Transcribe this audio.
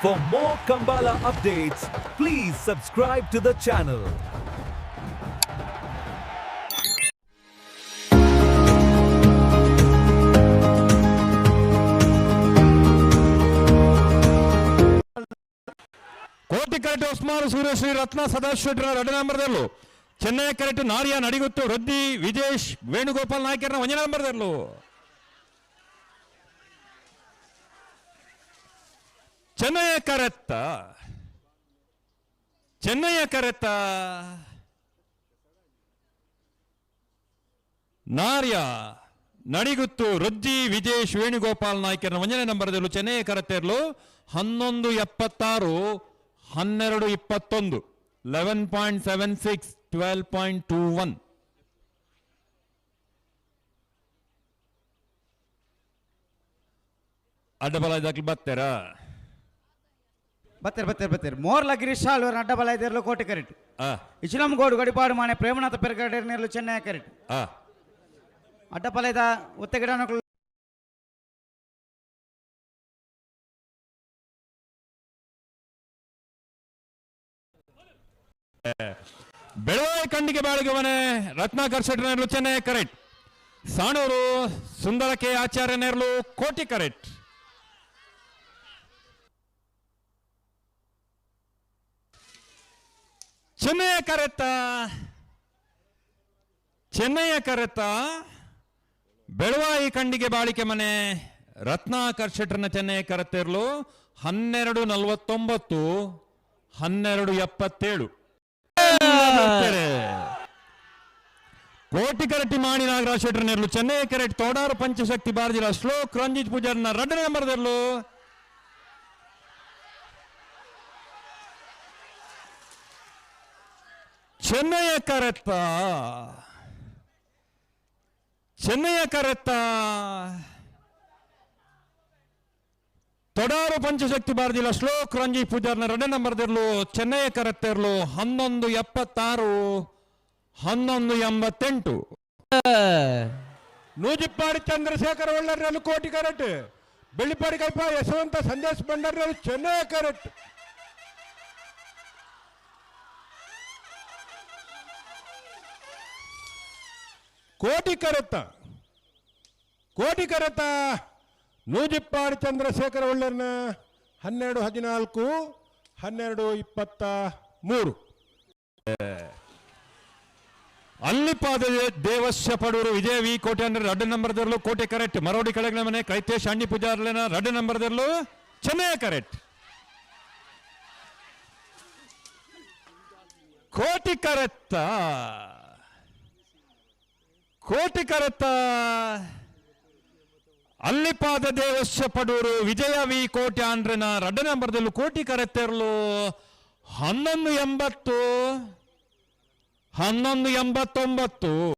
For more Kambala updates, please subscribe to the channel. Koti ಕರೆಕ್ಟ್ ಉಸ್ಮಾನ್ ಸೂರ್ಯಶ್ರೀ ರತ್ನ ಸದಾಶಿವ ಎರಡು ನಂಬರ್ದಲ್ಲೂ. ಚೆನ್ನೈ ಕರೆಕ್ಟ್ ನಾರಿಯ ನಡಿಗುತ್ತು ವೃದ್ಧಿ ವಿಜೇಶ್ ವೇಣುಗೋಪಾಲ್ ನಾಯ್ಕರ್ನ ಒಂದನೇ ನಂಬರ್ದಲ್ಲೂ. ಚೆನ್ನೈಯ ಕರೆತ್ತ, ಚೆನ್ನೈಯ ಕರೆತ್ತ ನಾರ್ಯ ನಡಿಗುತ್ತು ವೃದ್ಧಿ ವಿಜೇಶ್ ವೇಣುಗೋಪಾಲ್ ನಾಯ್ಕರ್ನ ಒಂದನೇ ನಂಬರ್ದಲ್ಲೂ. ಚೆನ್ನೈಯ ಕರೆತ್ತೇರ್ಲು 11.76, 12.21, 11.76, 12.21. ಅಡ್ಡಬಲ ಇದಕ್ಕೆ ಬರ್ತೀರಾ? ಬತ್ತೆರ್ ಬತ್ತೆರ್ ಬತ್ತೆರ್. ಮೋರ್ಲ ಗಿರೀಶ್ ಆಳ್ವರ್ ಅಡ್ಡಬಲ ಇದಿರ್ಲು ಕೋಟೆ ಕರೆಟ್. ಇಚಿಲಂ ಗೋಡು ಗಡಿಪಾಡು ಮಾನೆ ಪ್ರೇಮನಾಥ ಪೆರ್ಗಡೆ ನೇರ್ಲು ಚೆನ್ನೈ ಕರೆಟ್. ಅಡ್ಡಪಲೈದ ಒತ್ತೆಗಿಡನಕುಲು. ಬೆಳವಾಯಿ ಖಂಡಿಗೆ ಬಾಳಿಗೆ ಮನೆ ರತ್ನಾಕರ್ ಶೆಟ್ಟರ್ ನೇರ್ಲು ಚೆನ್ನೈ ಕರೆಕ್ಟ್. ಸಾಣೂರು ಸುಂದರ ಕೆ ಆಚಾರ್ಯ ನೇರ್ಲು ಕೋಟಿ ಕರೆಕ್ಟ್. ಚೆನ್ನೈಯ ಕರೆತ್ತ, ಚೆನ್ನೈಯ ಕರೆತ್ತ ಬೆಳವಾಯಿ ಖಂಡಿಗೆ ಬಾಳಿಕೆ ಮನೆ ರತ್ನಾಕರ್ ಶೆಟ್ಟರ್ನ ಚೆನ್ನೈ ಕರೆತ್ತಿರ್ಲು 12.49, 12.77. ಕೋಟಿ ಕರಟಿ ಮಾಣಿ ನಾಗರಾಜ್ ಶೆಟ್ಟರ್ ನೆರ್ಲು ಚೆನ್ನೈ ಕರೆಕ್ಟ್. ತೋಡಾರು ಪಂಚಶಕ್ತಿ ಬಾರದಿರ ಶ್ಲೋಕ್ ರಂಜಿತ್ ಪೂಜಾರ್ನ ರಡ್ಡ ನಂಬರ್ ದೆರ್ಲು. ಚೆನ್ನೈಯ ಕರೆತ್ತ, ಚೆನ್ನೈಯ ಕರೆತ್ತ ತೊಡಾರು ಪಂಚಶಕ್ತಿ ಬಾರದಿಲ್ಲ ಶ್ಲೋಕ್ ರಂಜಿತ್ ಪೂಜಾರ್ನ ರಡ್ಡ ನಂಬರ್ ದೆರ್ಲು ಚೆನ್ನೈಯ ಕರೆತ್ತೆರ್ಲು 11.76, 11.88. ನೂಜಿಪ್ಪಾಡಿ ಚಂದ್ರಶೇಖರ ಒಳ್ಳರ್ನಲ್ಲಿ ಕೋಟಿ ಕರೆಕ್ಟ್. ಬೆಳ್ಳಿಪಾಡಿ ಕಲ್ಪ ಯಶವಂತ ಸಂದೇಶ್ ಬಂಡರ್ನಲ್ಲಿ ಚೆನ್ನೈ ಕರೆಕ್ಟ್. ಕೋಟಿ ಕರೆತ್ತ, ಕೋಟಿ ಕರೆತ್ತ ನೂಜಿಪ್ಪಾಡಿ ಚಂದ್ರಶೇಖರ ಒಳ್ಳರ್ನ 12.14, 12.23. ಅಲ್ಲಿಪಾದ ದೇವಸ್ಯ ಪಡೂರು ವಿಜಯ ವಿ ಕೋಟೆ ಅಂದ್ರೆ ರಡ್ಡ ನಂಬರ್ ದರ್ಲು ಕೋಟೆ ಕರೆಕ್ಟ್. ಮರೋಡಿ ಕೆಳಗಿನ ಮನೆ ಕೈತೇಶ್ ಅಣ್ಣಿ ಪೂಜಾರ್ಲೆನ ರಡ್ಡ ನಂಬರ್ ದರ್ಲು ಚೆನ್ನೈ ಕರೆಕ್ಟ್. ಕೋಟಿ ಕರೆತ್ತ, ಕೋಟಿ ಕರೆತ್ತ ಅಲ್ಲಿಪಾದ ದೇವಸ್ಯ ಪಡೂರು ವಿಜಯ ವಿ ಕೋಟೆ ಆಂಡ್ರನ ರಡ್ಡ ನಂಬರ್ದಲ್ಲೂ ಕೋಟಿ ಕರೆತ್ತೆರ್ಲು 11.80, 11.89.